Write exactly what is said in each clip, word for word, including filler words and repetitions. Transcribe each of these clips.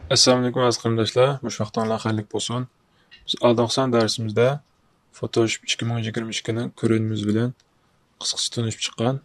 ئەسسالامۇئەلەيكۇم ئەزىز قېرىنداشلار، مۇشۇ ۋاقتىڭلار خەيرلىك بولسۇن. بىز ئالدىنقى سان دەرسىمىزدە فوتوشوپ ئىككى مىڭ يىگىرمە ئىككىنىڭ كۆرۈنمىسى بىلەن قىسقىچە تونۇشۇپ چىققان.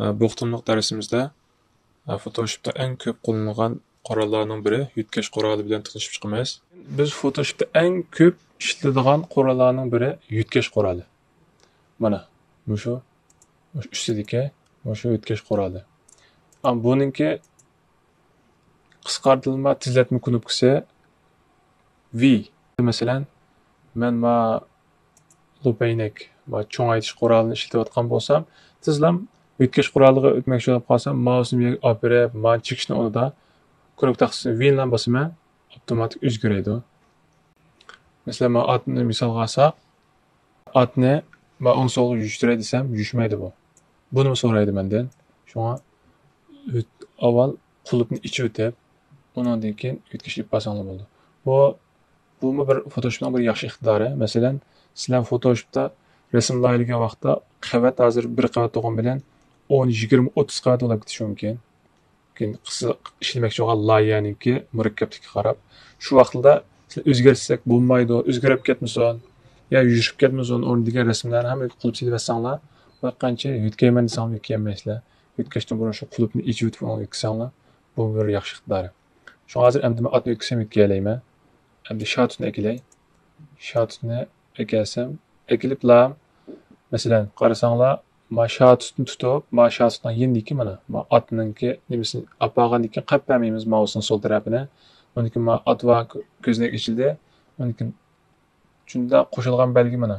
ئە، بۇ قېتىملىق دەرسىمىزدە، ئە، فوتوشوپتا ئەڭ كۆپ قوللىنىلغان قوراللارنىڭ بىرى يۆتكەش قورالى بىلەن تونۇشۇپ چىقىمىز. بىز فوتوشوپتا ئەڭ كۆپ ئىشلىتىدىغان قوراللارنىڭ بىرى يۆتكەش قورالى. مانا، مۇشۇ، مۇشۇ ئۈستىدىكى، مۇشۇ يۆتكەش قورالى. ئا، بۇنىڭكى قىسقارتىلما تېزلەتمە كۇنۇپكىسى ۋى. مەسىلەن، مەن ما لوپەينەك، ما چوڭايتىش قورالىنى ئىشلىتىۋاتقان بولسام، تېزلا يۆتكەش قورالىغا ئۆتمەكچى بولۇپ قالسام، ماۋسنى بۇ يەرگە ئاپىرىپ، ما چېكىشنى ئۇنىدا كۇنۇپكا تاختىسىنى ۋى بىلەن باسىمەن، ئاپتوماتىك ئۆزگىرىدۇ. مەسىلەن، ما ئاتنى مىسالغا ئالساق، ئاتنى ما ئوڭ سولغا يۈشۈرەي دېسەم، يۈشمەيدۇ بۇ. بۇنىمۇ سورايدۇ مەندىن. شۇڭا ئۆت-، ئاۋۋال قۇلۇپنى ئېچىۋېتىپ، ئۇنىڭدىن كېيىن يۆتكەش ئېلىپ بارساڭلار بولىدۇ. بۇ، بۇمۇ بىر فوتوشوپنىڭ بىر ياخشى ئىقتىدارى. مەسىلەن، سىلەر فوتوشوپتا رەسىم لايىھەلىگەن ۋاقىتتا قەۋەت ھازىر بىر قەۋەت بولغان بىلەن ئون، يىگىرمە، ئوتتۇز قەۋەت بولۇپ كېتىشى مۇمكىن. كېيىن قىسىق ئىشلىمەكچى بولغان لايىھەنىڭكى مۇرەككەپلىكىگە قاراپ، شۇ ۋاقىتتا سىلەر ئۆزگەرتسەك بولمايدۇ، ئۆزگىرىپ كەتمىسۇن، يا يۈرۈپ كەتمىسۇن ئورنى دېگەن رەسىملەرنى ھەممىگە قۇلۇپ سېلىۋەتسەڭلار، بىر قانچە يۆتكەيمەن دېسەڭلار يۆتكەيەلمەيسىلەر. يۆتكەشتىن بۇرۇن شۇ قۇلۇپنى ئېچىۋېتىپ ئۇنى يۆتكىسەڭلار، بۇ بىر ياخشى ئىقتىدارى. شۇڭا ھازىر ئەمدى مەن ئاتنى يۆتكىسەم يۆتكىيەلەيمەن. ئەمدى شاتۇتنى ئەكېلەي. شاتۇتنى ئەكەلسەم، ئەكېلىپلا، مەسىلەن، قارىساڭلار، ما شاتۇتنى تۇتۇپ، ما شاتۇتنىڭ يېنىدىكى مانا، ما ئاتنىڭكى نېمىسىنى ئاپارغاندىن كېيىن قاپ بەرمەيمىز ماۋسنىڭ سول تەرەپىنى. ئۇنىڭدىن كېيىن ما ئات ۋە كۆزنەك ئېچىلدى. ئۇنىڭدىن كېيىن شۇنداق قوشۇلغان بەلگە مانا.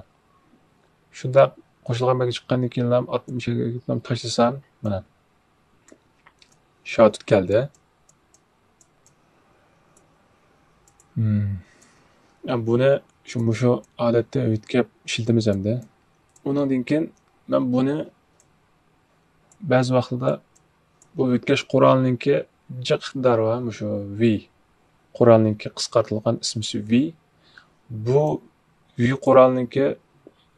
شۇنداق قوشۇلغان بەلگە چىققاندىن كېيىنلا ئاتنى مۇشۇ يەرگە تاشلىسام، مانا، شاتۇت كەلدى. مم. بۇنى شۇ، مۇشۇ ھالەتتە يۆتكەپ ئىشلىتىمىز ئەمدى. ئۇنىڭدىن كېيىن مەن بۇنى بەزى ۋاقىتتا بۇ يۆتكەش قورالىنىڭكى جىق ئىقتىدارى بار، مۇشۇ ۋى قورالىنىڭكى قىسقارتىلغان ئىسمىسى ۋى. بۇ ۋى قورالىنىڭكى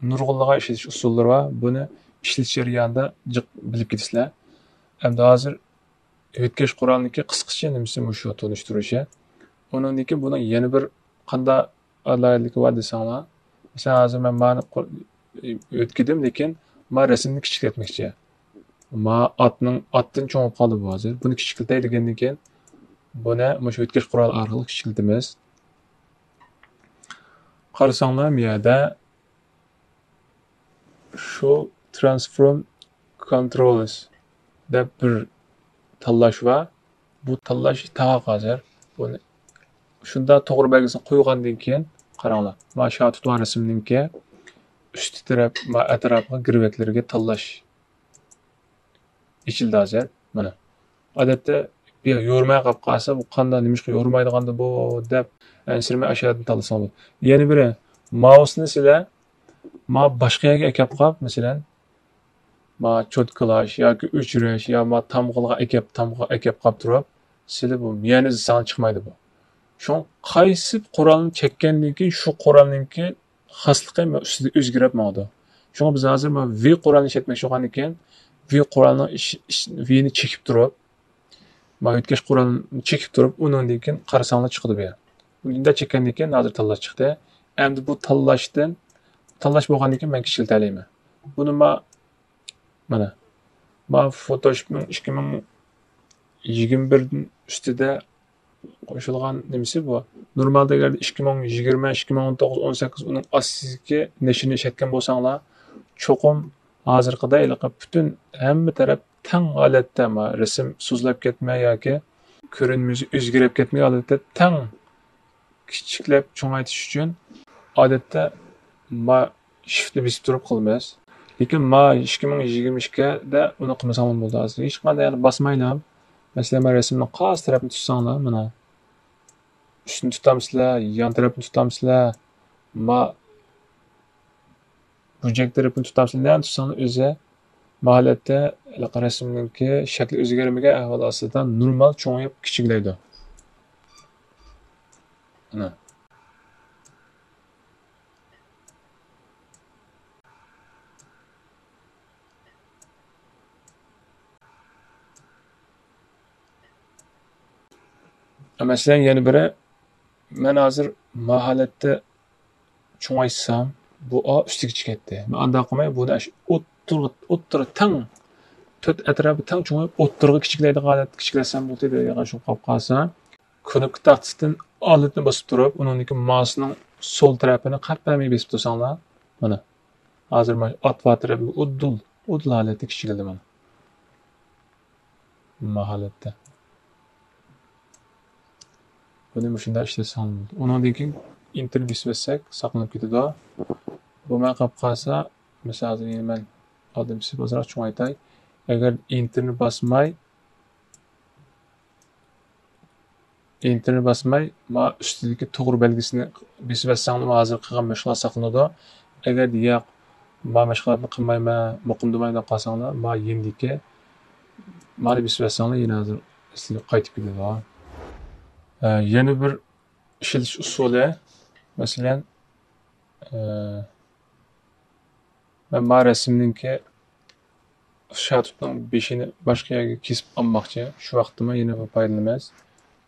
نۇرغۇنلىغان ئىشلىتىش ئۇسۇللىرى بار. بۇنى ئىشلىتىش جەريانىدا جىق بىلىپ كېتىسىلەر. ئەمدى ھازىر يۆتكەش قورالىنىڭكى قىسقىچە نېمىسى مۇشۇ تونۇشتۇرۇشى. ئۇنىڭدىن كېيىن بۇنىڭ يەنە بىر قانداق ئالاھىدىلىكى بار دېسەڭلار، مەسىلەن، ھازىر مەن مانى قو-، يۆتكىدىم، لېكىن ما رەسىمنى كىچىكلەتمەكچى. ما ئاتنىڭ، ئاتتىن چوڭ بولۇپ قالدى بۇ ھازىر. بۇنى كىچىكلىتەي دېگەندىن كېيىن، بۇنى مۇشۇ يۆتكەش قورالى ئارقىلىق كىچىكلىتىمىز. قارىساڭلار، بۇ يەردە شۇ ترانسفورم كونترولس دەپ بىر تاللاش بار. بۇ تاللاش تاقاق ھازىر. بۇنى شۇنداق توغرا بەلگىسىنى قويغاندىن كېيىن، قاراڭلار، ما شاتۇت ۋە رەسىمنىڭكى ئۈستى تەرەپ ۋە ئەتراپىغا گىرۋەكلىرىگە تاللاش ئېچىلدى ھازىر. مانا. ئادەتتە بىر يورۇماي قاپ قالسا، بۇ قاندا نېمىشقا يورۇمايدىغاندۇ بۇ دەپ ئەنسىرىمەي ئاشۇ يەردىن تاللىساڭ بولىدۇ. يەنە بىرى، ماۋسنى سىلەر ما باشقا يەرگە ئەكەپ قاپ، مەسىلەن، ما چوتكىلاش ياكى ئۆچۈرۈش يا ما تامغىلىغا ئەكەپ، تامغىغا ئەكەپ قاپ تۇرۇپ، سىلى بۇ يەنە ئىزدىساڭ چىقمايدۇ بۇ. شۇڭا قايسى قورالنى چەككەندىن كېيىن شۇ قورالنىڭكى خاسلىقى ئۈستىدە ئۆزگىرىپ ماڭىدۇ. شۇڭا بىز ھازىر ما ۋى قورالنى ئىشلەتمەكچى بولغاندىن كېيىن، ۋى قورالنىڭ ئىش-، ئىش-، ۋىنى چېكىپ تۇرۇپ، ما يۆتكەش قورالنى چېكىپ تۇرۇپ، ئۇنىڭدىن كېيىن قارىساڭلار چىقىدۇ بۇ يەر. بۇنى چەككەندىن كېيىن ھازىر تاللاش چىقتى. ئەمدى بۇ تاللاشتىن، تاللاش بولغاندىن كېيىن مەن كىچىكلىتەلەيمەن. بۇنى ما، مانا، ما فوتوشوپنىڭ ئىككى مىڭ يىگىرمە بىردىن ئۈستىدە قوشۇلغان نېمىسى بۇ. نورمالدا ئەگەر ئىككى مىڭ يىگىرمە، ئىككى مىڭ ئون توققۇز، ئون سەككىز ئۇنىڭ ئاستىدىكى نەشرىنى ئىشلەتكەن بولساڭلار، چوقۇم ھازىرقىدەك ھېلىقى پۈتۈن ھەممە تەرەپ تەڭ ھالەتتە، ما، رەسىم سۇزلاپ كەتمەي ياكى كۆرۈنمىسى ئۆزگىرىپ كەتمەي ھالەتتە تەڭ كىچىكلەپ چوڭايتىش ئۈچۈن ئادەتتە ما شىفتنى بېسىپ تۇرۇپ قىلىمىز. لېكىن ما ئىككى مىڭ يىگىرمە ئىككىدە ئۇنى قىلمىساڭلار بولىدۇ ھازىر. ھېچقانداق يەرنى باسمايلا. مەسىلەن، مەن رەسىمنىڭ قايسى تەرەپنى تۇتساڭلار، مانا. ئۈستىنى تۇتامسىلەر، يان تەرەپنى تۇتامسىلەر، ما بۇرجەك تەرىپىنى تۇتامسىلەر، نەنى تۇتساڭلار ئۆزى ما ھالەتتە ھېلىقى رەسىمنىڭكى شەكلى ئۆزگەرمىگەن ئەھۋال ئاستىدا نورمال چوڭىيىپ كىچىكلەيدۇ. مانا. مەسىلەن، يەنە بىرى، مەن ھازىر ما ھالەتتە چوڭايتسام، بۇ ئا ئۈستىگە چىقىدۇ. مەن ئانداق قىلماي، بۇنى ئاشۇ ئوتتۇرىغا، ئوتتۇرا تەڭ، تۆت ئەتراپى تەڭ چوڭايىپ، ئوتتۇرىغا كىچىكلەيدىغان ھالەتتە كىچىكلەتسەم بولدى دېگەن شۇ قاپ قالسا، كۇنۇپكا تاختىسىدىن ئالتىنى باسىپ تۇرۇپ، ئۇنىڭدىكى مائۇسنىڭ سول تەرەپىنى قەپەمىي بېسىپ تۇرساڭلار، مانا، ھازىر مانا ئات تەرەپى ئۇدۇل، ئۇدۇل ھالەتتە كىچىكلىدى مانا. ما ھالەتتە. بۇنى مۇشۇنداق ئىشلەتسەڭ بولىدۇ. ئۇنىڭدىن كېيىن ئېنتېرنى بېسىۋەتسەك، ساقلىنىپ كېتىدۇ. بولماي قاپ قالسا، مىسال ھازىر يەنە مەن ئالدىن بېسىپ ئازراق چوڭايتاي. ئەگەر ئېنتېرنى باسماي، ئېنتېرنى باسماي، ما ئۈستىدىكى توغرا بەلگىسىنى بېسىۋەتسەڭلار، ھازىر قىلغان مەشغۇلات ساقلىنىدۇ. ئەگەر ياق، ما مەشغۇلاتنى قىلمايمەن، مۇقىمدىماي دەپ قالساڭلار، ما يېنىدىكى مانى بېسىۋەتسەڭلار، يەنە ھازىر ئەسلىگە قايتىپ كېتىدۇ. ئە، يەنە بىر ئىشلىتىش ئۇسۇلى، مەسىلەن، ئە، مەن ما رەسىمنىڭكى شاتۇتنىڭ بېشىنى باشقا يەرگە كېسىپ ئالماقچى. شۇ ۋاقىتتىمۇ يەنە بىر پايدىلىنىمىز.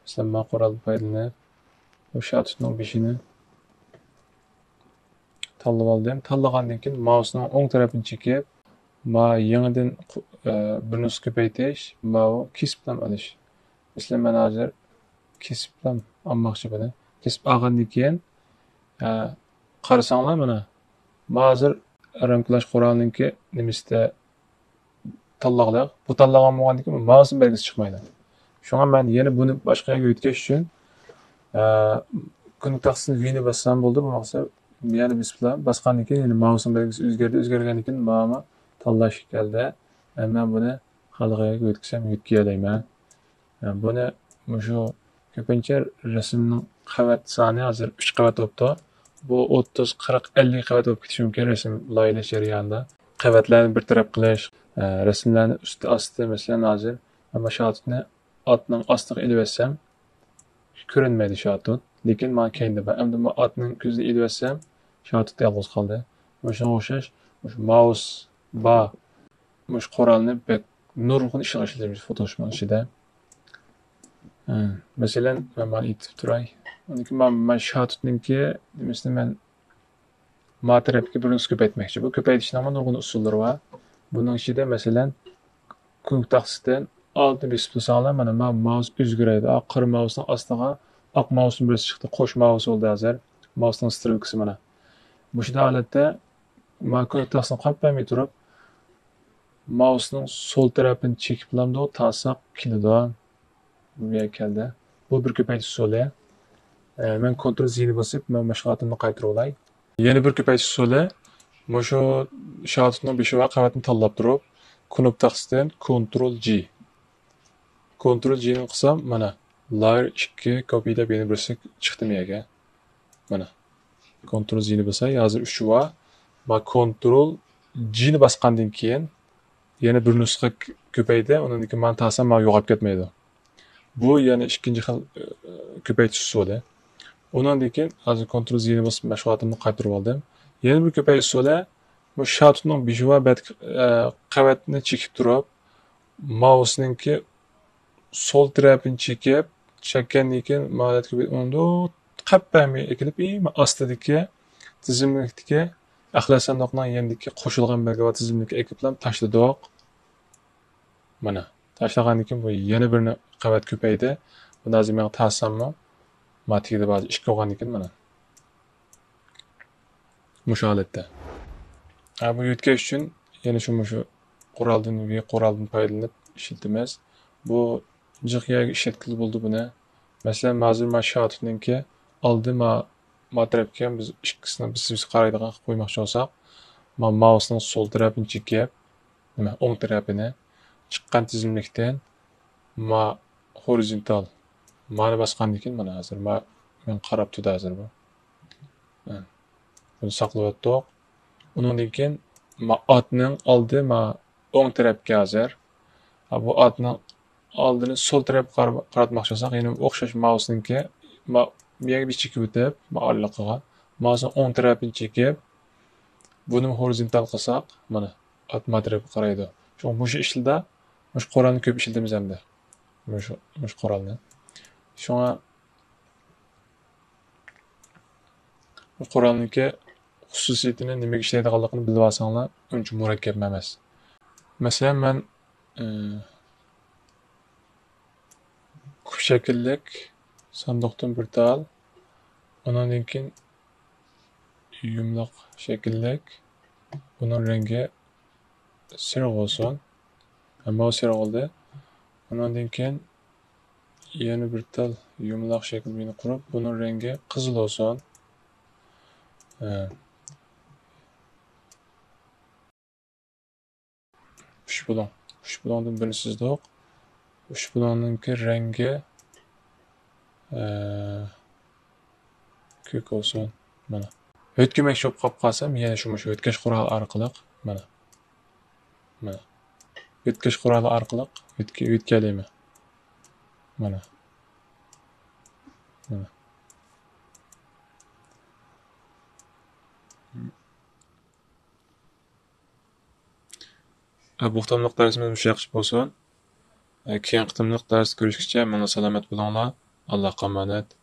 مەسىلەن، ما قورال پايدىلىنىپ، بۇ شاتۇتنىڭ بېشىنى تاللىۋالدىم. تاللىغاندىن كېيىن مائۇسنىڭ ئوڭ تەرىپىنى چېكىپ، ما يېڭىدىن قو-، ئە، بىر نۇسخا كۆپەيتىش، ماۋۇ كېسىپلام ئېلىش. مەسىلەن، مەن ھازىر كېسىپلام ئالماقچى بۇنى. كېسىپ ئالغاندىن كېيىن، ئە، قارىساڭلار مانا، ما ھازىر رامكىلاش قورالنىڭكى نېمىسىدە تاللاغلىق. بۇ تاللىغان بولغاندىن كېيىن مائۇسنىڭ بەلگىسى چىقمايدۇ. شۇڭا مەن يەنە بۇنى باشقا يەرگە ئۆتكەچ ئۈچۈن، ئە، كۇنۇپكا تاختىسىنى ۋىنى باسسام بولدى، بولمىسا يەنە بېسىپلا باسقاندىن كېيىن يەنە مائۇسنىڭ بەلگىسى ئۆزگەردى، ئۆزگەرگەندىن كېيىن ماما تاللاش كەلدى. ئە، مەن بۇنى خالىغان يەرگە ئۆتكۈزسەم يۆتكىيەلەيمەن. ئە، بۇنى مۇشۇ كۆپىنچە رەسىمنىڭ قەۋەت سانى ھازىر ئۈچ قەۋەت بوپتۇ. بۇ ئوتتۇز، قىرىق، ئەللىك قەۋەت بولۇپ كېتىشى مۇمكىن رەسىم لايىھەلەش جەريانىدا. قەۋەتلەرنى بىر تەرەپ قىلىش، ئە، رەسىملەرنى ئۈستى ئاستى، مەسىلەن، ھازىر مەن شاتۇتنى ئاتنىڭ ئاستىغا ئېلىۋەتسەم، كۆرۈنمەيدۇ شاتۇت. لېكىن مانا كەينىدە بار. ئەمدى مەن ئاتنىڭ كۆزىنى ئېلىۋەتسەم، شاتۇت يالغۇز قالدى. مۇشۇنىڭغا ئوخشاش، مۇشۇ مائۇس بار، مۇشۇ قورالنى بەك نۇرغۇن ئىشلارغا ئىشلىتىمىز فوتوشوپنىڭ ئىچىدە. ھە، مەسىلەن، مەن مانا ئېيتىپ تۇراي. ئۇنىڭكى مەن، مەن شاتۇتنىڭكى نېمىسىنى مەن ما تەرەپكە بىر نۇسخا كۆپەيتمەكچى. بۇ كۆپەيتىشنىڭمۇ نۇرغۇن ئۇسۇللىرى بار. بۇنىڭ ئىچىدە، مەسىلەن، كۇنۇپكا تاختىسىدىن ئالتە بېسىپ تۇرساڭلار، مانا، ما-، مائۇس ئۆزگىرەيدۇ. ئا، قارا مائۇسنىڭ ئاستىغا ئاق مائۇسنىڭ بىرسى چىقتى. قوش مائۇس بولدى ھازىر. مائۇسنىڭ سترېلكىسى مانا. مۇشۇنداق ھالەتتە ما كۇنۇپكا تاختىسىنى قاپ بەرمەي تۇرۇپ، مائۇسنىڭ سول تەرەپىنى چېكىپ بولامدۇ، تاساق كېلىدۇ. بۇ يەرگە كەلدى. بۇ بىر كۆپەيتىش ئۇسۇلى. ئە، مەن كونترول زىنى بېسىپ، مەن مەشغۇلاتىمنى قايتۇرۇۋالاي. يەنە بىر كۆپەيتىش ئۇسۇلى، مۇشۇ شاتۇتنىڭ بېشى بار قەۋەتنى تاللاپ تۇرۇپ، كۇنۇپكا تاختىسىدىن كونترول جى. كونترول جىنى قىلسام، مانا، لايېر ئىككى كوپىي دەپ يەنە بىرسى چىقتى مىيەگە. مانا، كونترول زىنى باساي، ھازىر ئۈچى بار. ما كونترول جىنى باسقاندىن كېيىن يەنە بىر نۇسخا كۆپەيدى، ئۇنىڭدىن كېيىن مانا تاسام مانا يوقاپ كەتمەيدۇ. بۇ يەنە ئىككىنچى خىل، ئە، كۆپەيتىش ئۇسۇلى. ئۇنىڭدىن كېيىن ھازىر كونترول زىنى باسىپ مەشغۇلاتىمنى قايتۇرۇۋالدىم. يەنە بىر كۆپەيتىش ئۇسۇلى، بۇ شاتۇتنىڭ بېشى بار بەت-، ئە، قەۋەتنى چېكىپ تۇرۇپ، مائۇسنىڭكى سول تەرەپىنى چېكىپ، چەككەندىن كېيىن مانا ئۇنى قەپ بەرمەي ئەكېلىپ، ئەڭ ئاستىدىكى تىزىملىكتىكى ئەخلەت ساندۇقنىڭ يېنىدىكى قوشۇلغان بەلگە بار تىزىملىككە ئەكېلىپلا تاشلىدۇق. مانا، تاشلىغاندىن كېيىن بۇ يەنە بىرنى قەۋەت كۆپەيدى. بۇنى ھازىر مەن تاساممۇ، ما تېگىدە بار ئىككى بولغاندىن كېيىن مانا. مۇشۇ ھالەتتە. ھە، بۇ يۆتكەش ئۈچۈن يەنە شۇ، مۇشۇ قورالدىن، ۋى قورالدىن پايدىلىنىپ ئىشلىتىمىز. بۇ جىق يەرگە ئىشلەتكىلى بولىدۇ بۇنى. مەسىلەن، ھازىر ما شاتۇتنىڭكى ئالدى ما، ما تەرەپكە بىز ئىككىسىنىڭ بىز، بىز قارايدىغان قىلىپ قويماقچى بولساق، ما مائۇسنىڭ سول تەرەپىنى چېكىپ، نېمە، ئوڭ تەرەپىنى چىققان تىزىملىكتىن ما ھورىزونتال، مانى باسقاندىن كېيىن، مانا ھازىر ما، مەن قاراپ تۇردى ھازىر بۇ. ھە. بۇنى ساقلىۋەتتۇق. ئۇنىڭدىن كېيىن ما ئاتنىڭ ئالدى ما ئوڭ تەرەپكە ھازىر. ھە، بۇ ئاتنىڭ ئالدىنى سول تەرەپكە قار-، قاراتماقچى بولساق، يەنە ئوخشاش مائۇسنىڭكى ما-، بۇ يەرگە بىر چېكىۋېتىپ، ما ئارىلىقىغا. مائۇسنىڭ ئوڭ تەرەپىنى چېكىپ، بۇنى ھورىزونتال قىلساق، مانا، ئات ما تەرەپكە قارايدۇ. شۇڭا مۇشۇ ئىشلىدا مۇشۇ قورالنى كۆپ ئىشلىتىمىز ئەمدى. مۇشۇ، مۇشۇ قورالنى. شۇڭا بۇ قورالنىڭكى خۇسۇسىيىتىنى، نېمىگە ئىشلەيدىغانلىقىنى بىلىۋالساڭلار ئۇنچە مۇرەككەپ ئەمەس. مەسىلەن، مەن، ئى، كۇپ شەكىللىك ساندۇقتىن بىر تال، ئۇنىڭدىن كېيىن يۇمىلاق شەكىللىك، بۇنىڭ رەڭگى سېرىق بولسۇن. ھەممە سېرىق بولدى. ئۇنىڭدىن كېيىن يەنە بىر تال يۇمىلاق شەكىل بىلەن قۇرۇپ، بۇنىڭ رەڭگى قىزىل بولسۇن. ھە. ئۈچ بۇلۇڭ. ئۈچ بۇلۇڭدىن بىرنى سىزدۇق. ئۈچ بۇلۇڭنىڭكى رەڭگى، ئە، كۆك بولسۇن. مانا. ئۆتكۈمەكچى بولۇپ قاپ قالسام، يەنە شۇ، مۇشۇ ئۆتكەش قورالى ئارقىلىق، مانا. مانا. ئۆتكەش قورالى ئارقىلىق ئۆتكە-، ئۆتكەلەيمەن. مانا. مانا. بۇ قېتىملىق دەرسىمىز مۇشۇ ياققىچە بولسۇن. كېيىنكى قېتىملىق دەرستە كۆرۈشكىچە ماڭا سالامەت بولۇڭلار. ئاللاھقا ئامانەت.